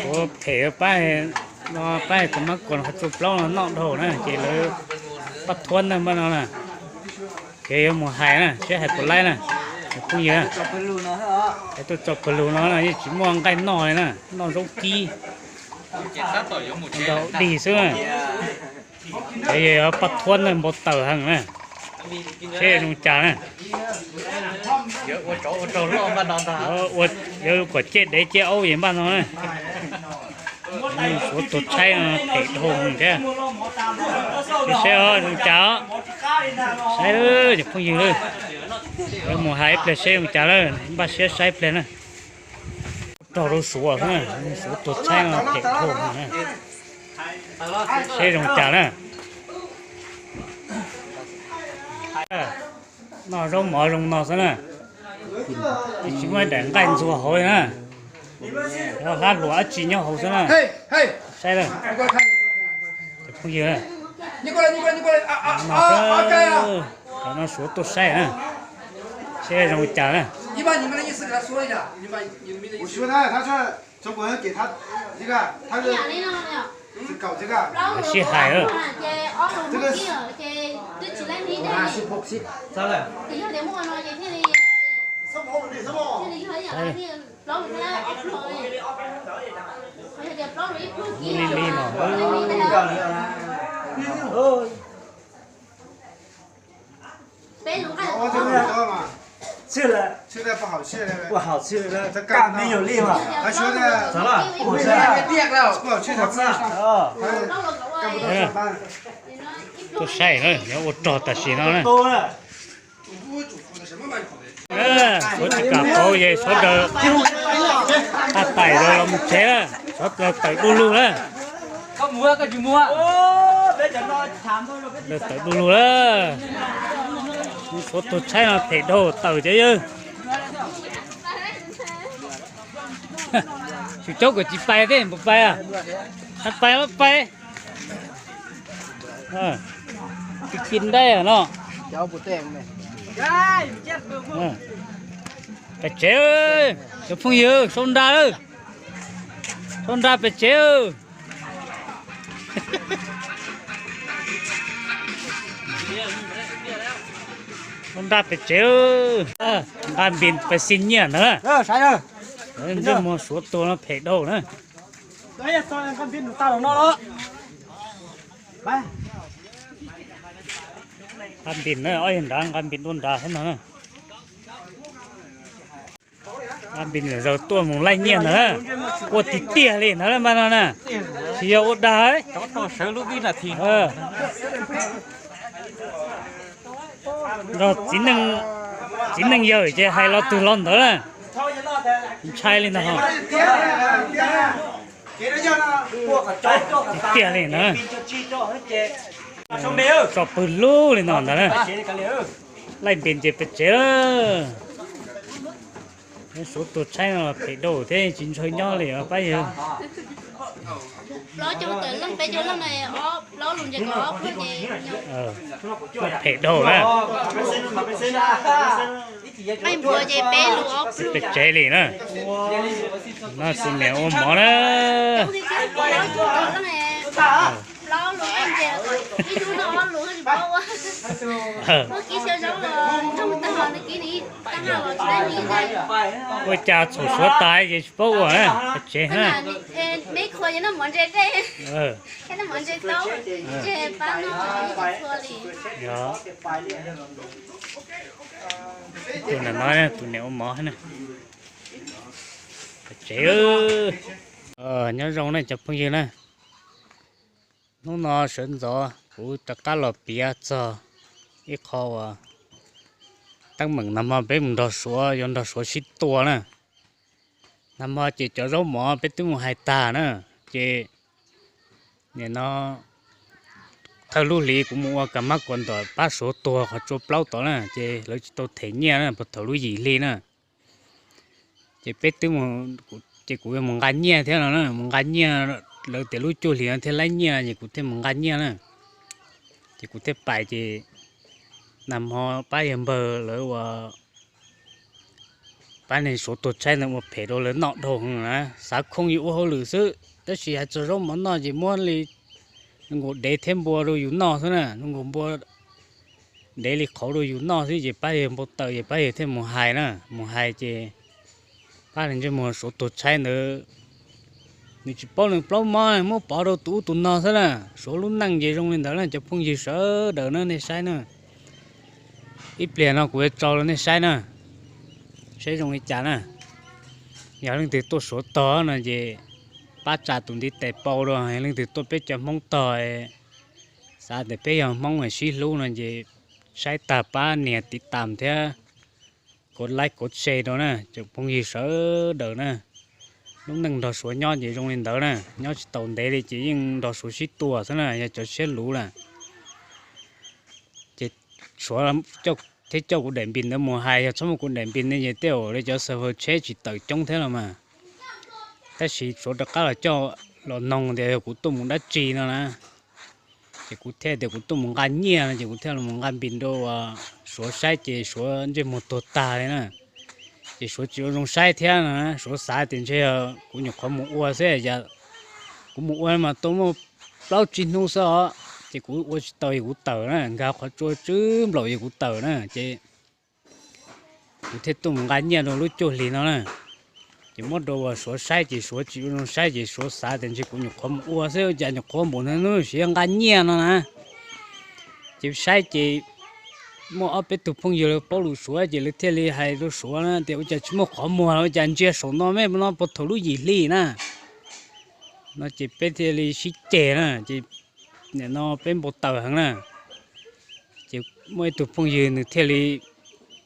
Kuv phem pab no, pab tus mab kuas qhov tsua plaub no noj dhau na ces lawv pab thuab ntawg npaj no na. Ces yuav mus hais na, seb hais puas laib na. Phooj ywg, es tuaj tso pawg lug no yeej tsis muaj nqaij noj li na, noj zaub kib, nrog dig xwb na. Ces yog pab thuab ntawg npau taws heev na, seb zoo cas na. Yuav kom ciaj dev ciaj aub es npaj no na. Suav tuag tshaib no phem dhau thiab. Saib os, zoo cas os. Saib cov phooj ywg, yuav mus hais ib pliag seb zoo cas lawm, npaj siab saib pliag na. Rog rau suav xwb na, suav tuag tshaib no phem dhau na. Seb zoo cas na. Noj zaub mov zoo no xwb na. Tsis muaj daim nqaij ntxuag hauv li na. Hlab hluas dab tsi nyob hauv xwb na. Saib lawm, cov phooj ywg. No, cov no suav tuaj saib na, seb zoo li cas na. Sib hais. Li li no. Tuaj saib na, yuav ua rog tam sim no na. Suav tsis kam pauv ces sawv daws tab tais los mus tsev na, sawv daws tawm du lug na. Tawm du lug na. Suav tuag tshaib no phem dhau tawm cov yawg. Tsis caub kom tsis pais thiab puas pais? Pais pais. Ci ci ntaij no. Pem tsev, cov phooj ywg, sau nra lawm. Sau nra pem tsev. Sau nra pem tsev. Nqa npis pais xi nyiaj ntawd. Ntsia muag suav tuag no phem dhau na. Nqa npis na, ob yawg nrad nqa npis dua nrad thiab no. Nqa npis zaws tuaj mus laij nyiaj ntawd, ua tiag tiag li ntawd mas no na, tsis yog ua dag. Nrog txiv neej yawg ces hais lo twg lo ntawd na, ntshai li ntawd. Tiag tiag li ntawd. Tso pawg lug li no ntawd na. Laij npis ces pem tsev lawm. Suav tuag tshaib no phem dhau thiab tsis ntshaw nyob li os pab yawg. Phem dhau na. Pem tsev li na. No tus niam ua mov na. Ua cas txhaum suav tas ces tsis paub ua na, pem tsev na. Tus niam no, tus niam ua mov na. Pem tsev. Nyob zoo na cov phooj ywg na. Hnub no sawv ntxov kuv rov qab los piav txog ib qho uas teeb meem nag hmo peb mus nrog suav, yuav nrog suav sib tua na. Nag hmo ces cov zaub mov peb twb mus hais tag na, ces nim no thawj lub hlis kuv mus ua kas mab kuas ntawm pab suav tuag qhov tsua plaub tod na, ces lawv tsis tau them nyiaj na, puag thaum lub yim hli na. Ces peb twb, ces kuv mus nqa nyiaj thiab no na, mus nqa nyiaj, lawv tias lub cuaj hlis no thiaj laib nyiaj, ces kuv thiaj mus nqa nyiaj na. Ces kuv thiaj pais, ces nag hmo pab yawg npawg lawv ua Pab neeg Suav tuag tshaib ntawd ua phem rau lawv noj dhau heev na, xav khooj yus ua hauj lwm xwb, tab sis hais txog zaub mov noj ces muab li zoo nkaus dev thiab npua rau yus noj xwb na, zoo nkaus npua dev li qhauv rau yus noj xwb ces pab yawg npau taws ces pab yawg thiaj mus hais na, mus hais ces pab ntsej muag Suav tuag tshaib ntawd nws tsis paub nws plaub mob, muab pov rau tus ub tus no xwb na. Suav lub neej ces zoo li ntawd na cov phooj ywg sawv daws na, nej saib na. Ib pliag no kuv yuav tso rau nej saib na, saib zoo li cas na. Yog leej twg tuaj Suav tog no ces pab tsa tus ntiv tes pau rau, yog leej twg tuaj peb cov Hmoob tog, xav tias peb yog Hmoob sib hlub no ces saib tag pab nias tiv tam thiab kov like kov share rau na, cov phooj ywg sawv daws na. Lub neej nrog Suav nyob ces zoo li ntawd na, nyob tsis tau ntev li ces yeej nrog Suav sib tua xwb na, yog cov siab luv lawm. Ces Suav thiab coj kuv daim npis ntawd mus hais, yog txhob muaj kuv daim npis ne ces tej zaum li cov xav faws tsheb tsis tawm coob thiab los mas. Tab sis Suav rov qab los coj los noog tias yog kuv tuaj mus dab tsi no na. Ces kuv thiaj tias kuv tuaj mus nqa nyiaj no ces kuv thiaj los nqa npis rau Suav saib ces Suav ntsej muag tuag tag li na. Ces Suav tsis ua zoo saib thiab no, Suav xav tias ntshe yog kuv nyuam qhuav mus ua xwb, kuv mus ua mas tau muaj plaub tsib hnub xwb os, ces kuv ua tsis tau yog kuv tawm na, nkag qhov tsua tsw nplaum yog kuv tawm na, ces kuv thiaj tuaj mus nqa nyiaj rau lub cuaj hlis no na. Ces muab rau Suav saib ces Suav tsis ua zoo saib ces Suav xav tias ntshe kuv nyuam qhuav mus ua xwb, ua cas nyuam qhuav npaum ntawd hnub siv nqa nyiaj no na. Ces saib ces muaj ob peb tug phooj ywg lawv paub lus Suav ces lawv thiaj li hais rau Suav na tias ua cas tsis muaj qhov muag los ua cas ntsia saum no me no puag thaum lub yim hli na. No ces peb thiaj li sib ceg na, ces nim no peb npau taws heev na. Ces muaj ib tug phooj ywg nws thiaj li,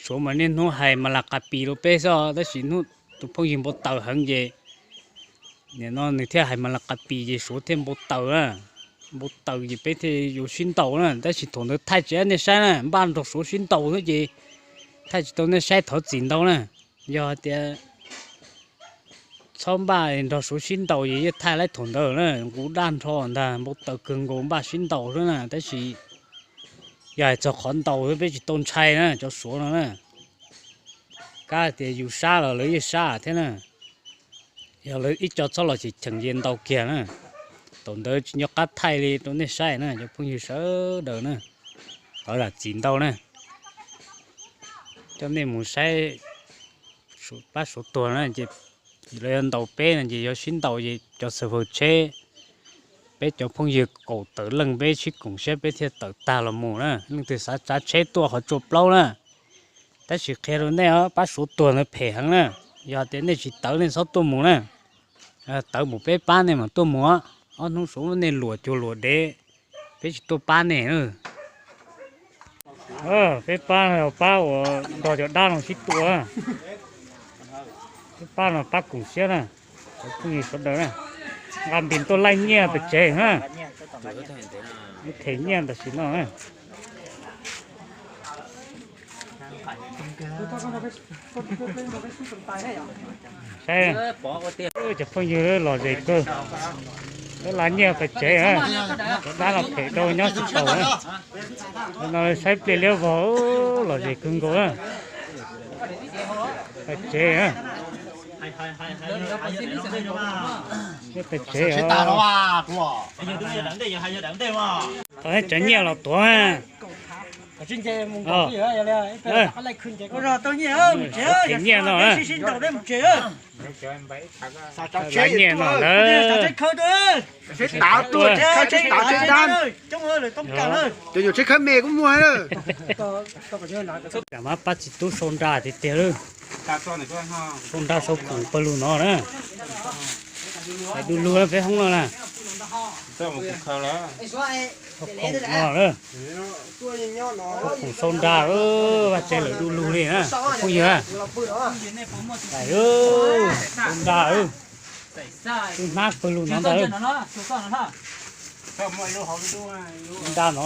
Suav mas niaj hnub hais mas las qas pis rau peb xwb, tab sis hnub tus phooj ywg npau taws heev ces nim no nws thiaj hais mas las qas pis ces Suav thiaj npau taws na. Npau taws ces peb thiaj yuav sib ntaus na, tab sis thaum ntawd thaij tsis tau nej saib na, npaj nrog Suav sib ntaus xwb ces thaij tsis tau nej saib thov txim ntau na. Yog hais tias txhob npaj nrog Suav sib ntaus ces yeej thaij laib thaum ntawd na, nqus daj nrho ntag, npau taws kawg nkaus npaj sib ntaus xwb na, tab sis yog hais txog qhov ntaus xwb peb tsis tau ntshai na cov Suav no na. Kab tias yus sab los lawv yeej sab thiab na. Yog lawv ib co txhob los cheem cheem ces ntaus kiag na. Thaum ntawd tsis nco qab thaij li rau nej saib na cov phooj ywg sawv daws na. Thov zam txim ntau na. Coj nej mus saib pab Suav tuag na ces lawv yuav ntaus peb no ces yuav sib ntaus ces cov xav faws tsheb, peb cov phooj ywg kaum tawm leej peb sib koom siab peb thiaj tawm tag los mus na. Leej twg xav tsav tsheb tuaj qhov tsua plaub na. Tab sis qhia rau nej os, pab Suav tuag ntawd phem heev na. Yog tias nej tsis tawv nej txhob tuaj mus na. Tawv mus peb pab nej mam tuaj mus. Ob hnub Suav muab nej luam cuag luam dev, peb tsis tuaj pab nej. Peb pab no yog pab uas nrog cov dab no sib tua. Peb pab no pab koom siab na, cov phooj ywg sawv daws na. Nqa npis tuaj laij nyiaj pem tsev na. Them nyiaj tam sim no na. Saib, cov phooj ywg lom zem kawg, lawv laij nyiaj pem tsev, cov dab no phem rau nyob tsis taus na. No saib pliag liab vog, lom zem kawg nkaus na. Pem tsev, pem tsev, tau nyiaj los tuav. Them nyiaj no na. Laij nyiaj no lawm. Cov nyuam tsheb khawb me kuj muag lawm. Mas pab txiv tub sau nra tiag tiag lawm. Sau nra sau khoom pawg lug no na. Lawv du lug peb hoob no na. Khoom no, khoom sau nra, vaj tsev lawv du lug li na, phooj ywg. Sau nra, hnab pawg lug no ntag. Nra no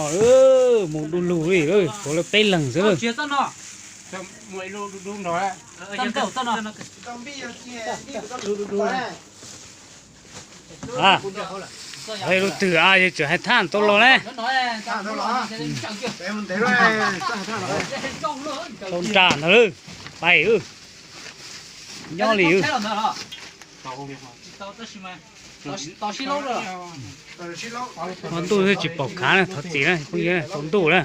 mus du lug li, Suav lawv peb leeg xwb. Lub twg yog tseem hais thaj tau los ne. Sau nra ntag, pais. Nyob li. Hmo ntuj twb tsis pom khav na, thov txim na phooj ywg, tsaus ntuj na.